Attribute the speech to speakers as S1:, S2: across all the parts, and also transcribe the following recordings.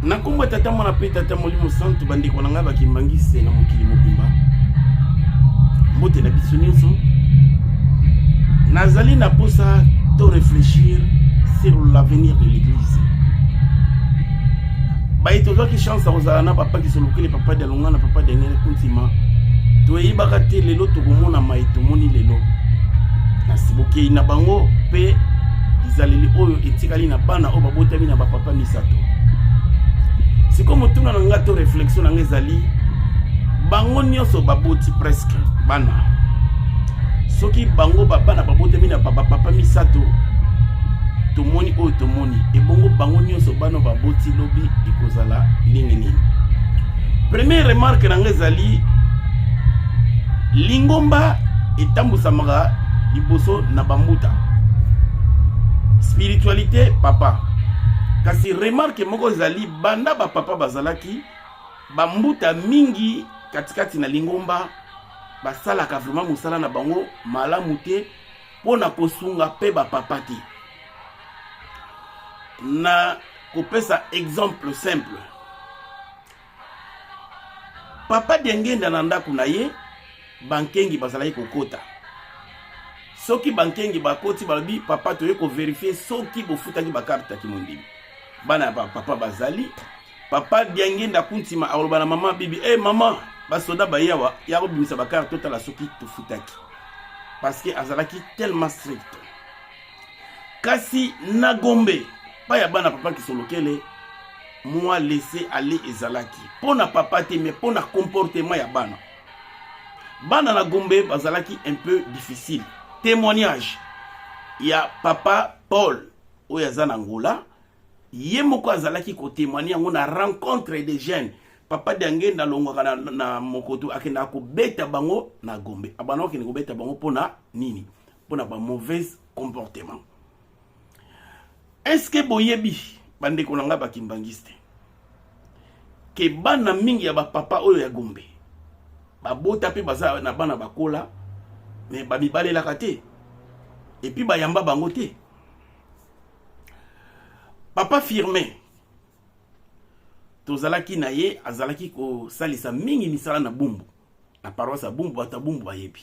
S1: Na nkombo ya Tata, Mwana mpe Tata Molimo Santu, bandeko na ngai bakimbangise na mokili mobimba, mbote na biso nyonso. Nazali na posa to réfléchir sur l'avenir de l'église. Baye tozwaki chance ya kozala na papa Kisolokele, papa Dialungana, papa Daniel Kuntima, toyebaka te lelo tokomona maye tomoni lelo na bokei na bango mpe bizaleli oyo etikali na bana oyo babotami na bapapa misato. Sikoyo motuna na ngai to réflexion na ngai ezali, bango nyonso baboti presque bana, soki bango bana babotami na bapapa misato, tomoni oyo tomoni, ebongo bango nyonso bana baboti lobi ekozala ndenge nini? Première remarque na ngai ezali, lingomba etambusamaka liboso na bambuta, spiritualité papa. Kasi remarque moko ezali, banda bapapa bazalaki, bambuta mingi katikati na lingomba basalaka vraiment mosala na bango malamu te mpo na kosunga mpe bapapa te. Na kopesa exemple simple, papa Diangenda na ndako na ye, bankengi bazalaki kokota. Soki bankengi bakoti, balobi: "Papa, toye kovérifier soki bofutaki bacarte ya kimondimi." Bana ya papa bazali. Papa Diangenda Kuntima akoloba na mama Bibi: "E mama, basoda bayawa ya kobimisa bacarte, totala soki tofutaki," parce que azalaki tellement strict. Kasi na Gombe pa ya bana papa Kisolokele, mwa laisser aller ezalaki mpo na papa te, mais mpo na comportement ya bana. Bana na Gombe bazalaki un peu difficile. Témoignage ya papa Paul oyo aza na Ngola, ye moko azalaki kotémoigner yango na rencontre des jeunes. Papa Diangenda alongwaka na Mokoto, akendaka kobeta bango na Gombe. Abanda kokende kobeta bango mpona nini? Mpona bamauvaise comportement. Est-ce boyebi, bandeko na ngai bakimbangiste, ke bana mingi ya bapapa oyo ya Gombe babota mpe baza na bana bakola, mais bamibalelaka te, et puis bayamba bango te? Papa Firmin, tozalaki na ye, azalaki kosalisa mingi misala na Bumbu, na paroisse ya Bumbu. Bato ya Bumbu bayebi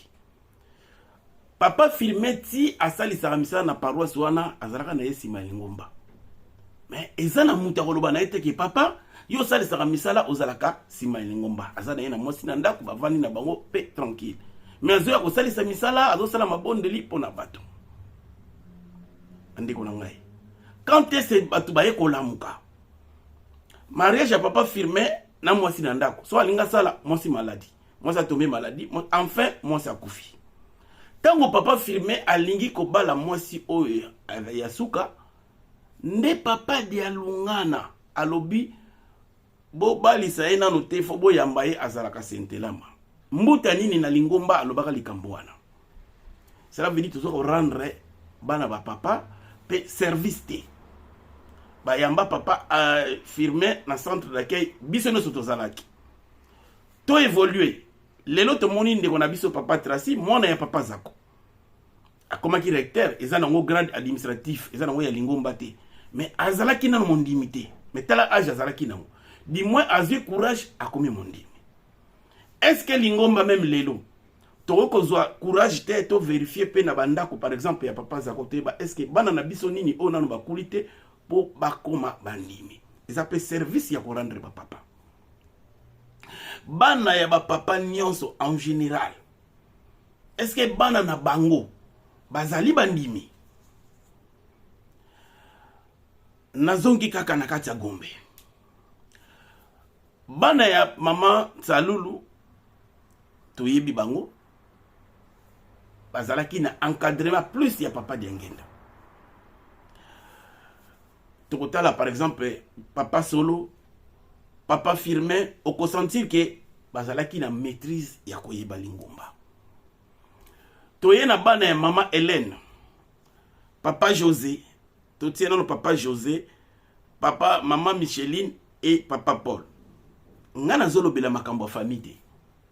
S1: papa Firmin. Ti asalisaka misala na paroisse wana, azalaka na ye nsima ya lingomba, mais eza na moto akoloba na ye te ke: "Papa, yo osalisaka misala, ozalaka nsima ya lingomba." Aza na ye na mwasi na ndako, bavandi na bango mpe tranquille, mais azoya kosalisa misala, azosala mabondeli mpo na bato. Bandeko na ngai, quand ese bato baye kolamuka, mariage ya papa Firmin na mwasi na ndako, so alingi asala, mwasi maladie, mwasi atombe maladie, enfin mwasi akufi. Ntango papa Firmin alingi kobala mwasi oyo ya suka, nde papa Dialungana alobi: "Bobalisa ye nano te, fo boyamba ye, azalaka sentelama." Mbuta nini na lingomba alobaka likambo wana? Cela veut dire toza korendre bana bapapa mpe service te. Bayamba papa Firmin na centre d'accueil, biso nyonso tozalaki. To évolue, lelo tomoni ndeko na biso papa Tracy, mwana ya papa Zako, akomaki recteur. Eza nango grade administratif, eza nango ya lingomba te, mais azalaki nano mondimi te. Mais tala age azalaki nango, du moins azwi courage, akomi mondimi. Est ce que lingomba même lelo tokoki kozwa courage te to vérifier mpe na bandako, par exemple ya papa Zako, toyeba est ce que bana na biso nini oyo nano bakuli te mpo bakóma bandimi? Eza mpe service ya korendre bapapa. Bana ya bapapa nyonso en général, est ce que bana na bango bazali bandimi? Nazongi kaka na kati ya Gombe, bana ya mama Nsalulu, toyebi bango bazalaki na encadrement plus ya papa Diangenda. Tokotala par exemple papa Solo, papa Firmin, okosentir ke bazalaki na maîtrise ya koyeba lingomba. Toye na bana ya mama Hélène, papa José, totie nano papa José, papa, mama Micheline et papa Paul. Nga nazolobela makambo ya famille te,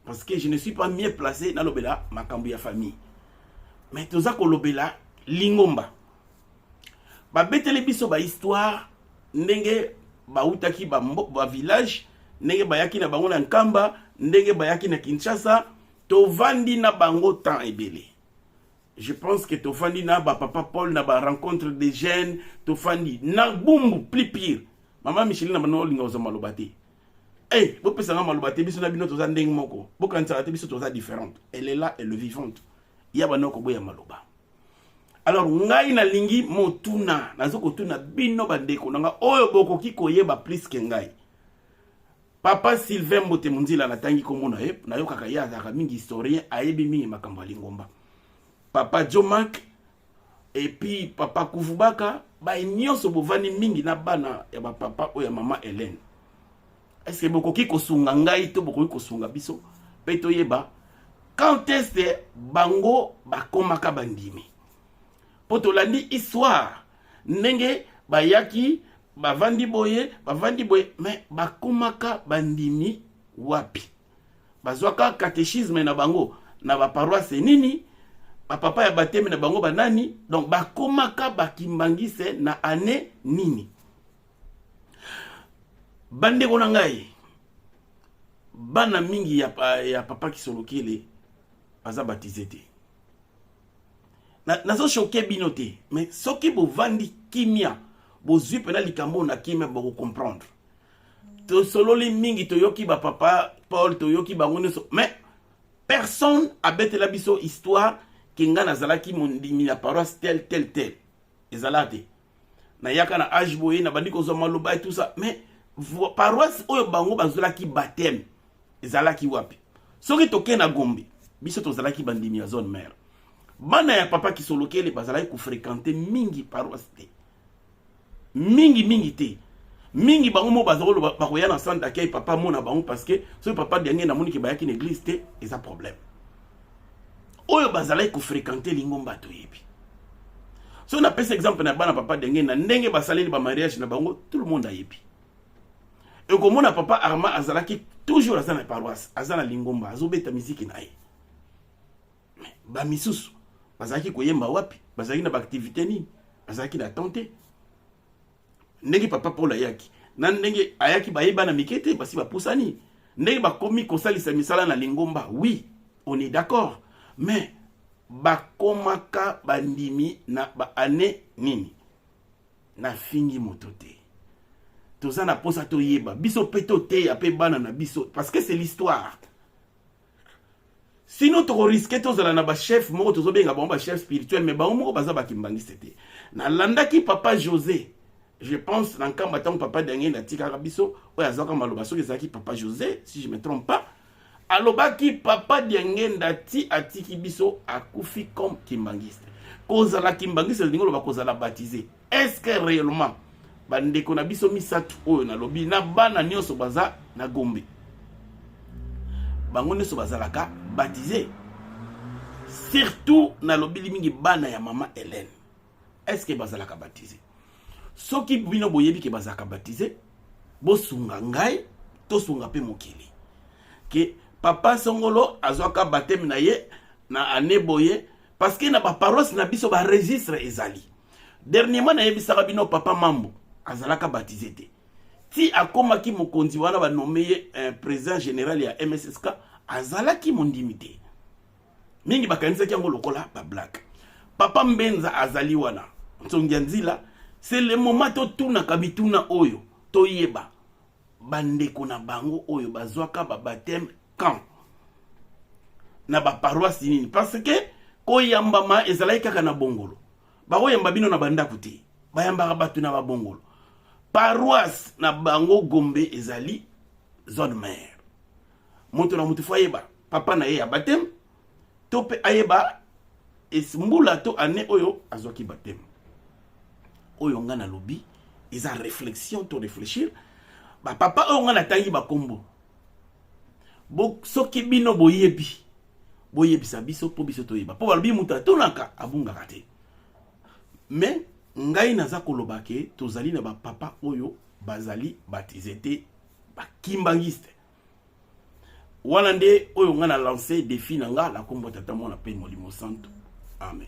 S1: parce que je ne suis pas mieux placé nalobela makambo ya famille, mais toza kolobela lingomba. Babeteli biso bahistoire ndenge Bautaki ba, ba village, ndenge bayaki na bango na Nkamba, ndenge bayaki na Kinshasa, tovandi na bango temps ebele. Je pense que tofandi na ba papa Paul na ba rencontre des jeunes, tofandi na Bumbu, plus pire. Mama Micheline na bano olinga ozwa maloba te. Hey, bopesanga maloba te, biso na bino toza ndenge moko. Bokanisaka te biso toza différente. Elle est là, elle est vivante. Ya bano koboya maloba. Alors ngai nalingi motuna, nazo kotuna bino bandeko na nga oyo bokoki koyeba plus que ngai. Papa Sylvain Mbote Munzila, natangi kombo na ye, nayokaka ye azalaka mingi historien, ayebi mingi makambo ya lingomba. Papa Jomak et puis papa Kuvubaka, baye nyonso bovandi mingi na bana ya bapapa oyo ya mama Hélène. Est-ce que bokoki kosunga ngai to bokoki kosunga biso mpe toyeba quand est-ce que bango bakomaka bandimi? Mpo tolandi histoire ndenge bayaki, bavandi boye, bavandi boye, mais bakomaka bandimi wapi? Bazwaka catéchisme na bango na baparoisse nini? Bapapa ya bateme na bango banani? Donc bakomaka bakimbangise na année nini? Bandeko na ngai, bana mingi ya papa Kisolokele baza baptisé te. Nazochoquer bino te, mais soki bovandi kimia, bozwi mpena likambo na kimia, bokocomprendre. Tosololi mingi, toyoki bapapa Paul, toyoki bango nyonso, mais personne abetela biso histoire ke ngai nazalaki mondimi na paroisse tel tel tel, ezala te, nayaka na age boye, nabandi kozwa maloba et tout ça. Mais paroisse oyo bango bazwelaki baptême ezalaki wapi? Soki tokei na Gombe, biso tozalaki bandimi ya zone mare. Bana ya papa Kisolokele bazalaki kofréquenter mingi paroisse te, mingi mingi te. Mingi bango mo baza koloba bakoya na centre d'accueil, papa mona bango, parce que soki papa Diange namoni ke bayaki na église te, eza problème. Oyo bazalaki kofréquenter lingomba toyebi. Soki napesa exemple na bana papa Diange na ndenge basaleli bamariage na bango, tout le monde ayebi. Ekomona papa Arma azalaki toujours aza na paroisse, aza na lingomba, azobeta miziki na ye. Bamisusu bazalaki koyemba wapi? Bazalaki na baactivité nini? Bazalaki na temps te. Ndenge papa Paul ayaki na ndenge ayaki, bayeba na mike te, basi bapusani ndenge bakomi kosalisa misala na lingomba. Oui, on est d'accord, mais bakomaka bandimi na baannée nini? Nafingi moto te, toza na mposa toyeba biso mpe toteya mpe bana na biso, parce que c'est l'histoire. Sinon tokorisquer tozala na bachef moko tozobenga bango bachef spirituel, mais bango moko baza bakimbangiste te. Nalandaki papa José, je pense, na Nkamba, ntango papa Daniel atikaka biso, oyo azwaka maloba, soki ezalaki papa José, si je me trompe pas, alobaki papa Diangenda ti atiki biso, akufi comme kimbangiste. Kozala kimbangiste elingi oloba kozala baptisé. Est ce que réellement bandeko na biso misato oyo nalobi na bana nyonso baza na Gombe, bango nyonso bazalaka baptisé? Surtout nalobili mingi bana ya mama Hélène, est ce que bazalaka baptisé? Soki bino boyebi ke bazalaka baptisé, bosunga ngai, tosunga mpe mokili ke papa Songolo azwaka baptême na ye na année boye, parce que na baparoisse na biso baregistre ezali. Dernièrement nayebisaka bino, papa Mambo azalaka baptisé te ti akomaki mokonzi wana, banommer ye président général ya MSSK, azalaki mondimi te. Mingi bakanisaki yango lokola bablagues. Papa Mbenza azali wana, nzongi ya nzila. C'est le moment totunaka mituna oyo, toyeba bandeko na bango oyo bazwaka babaptême quand, na baparoisse nini, parce que koyambama ezalaki kaka na bongolo. Bakoyamba bino na bandako te, bayambaka bato na babongolo. Paroisse na bango Gombe ezali zone mare. Moto na moto faut ayeba papa na ye ya baptême, to mpe ayeba mbula to année oyo azwaki baptême. Oyo nga nalobi eza réflexion, to réfléchir. Bapapa oyo nga natangi bakombo bo, soki bino boyebi, boyebisa biso mpo biso toyeba, mpo balobi moto atunaka abungaka te. Mais ngai naza koloba ke tozali na bapapa oyo bazali baptisé te, bakimbangiste wana. Nde oyo ngai na lance défi na nga na kombo Tata, Mwana mpe Molimo Santo. Amen.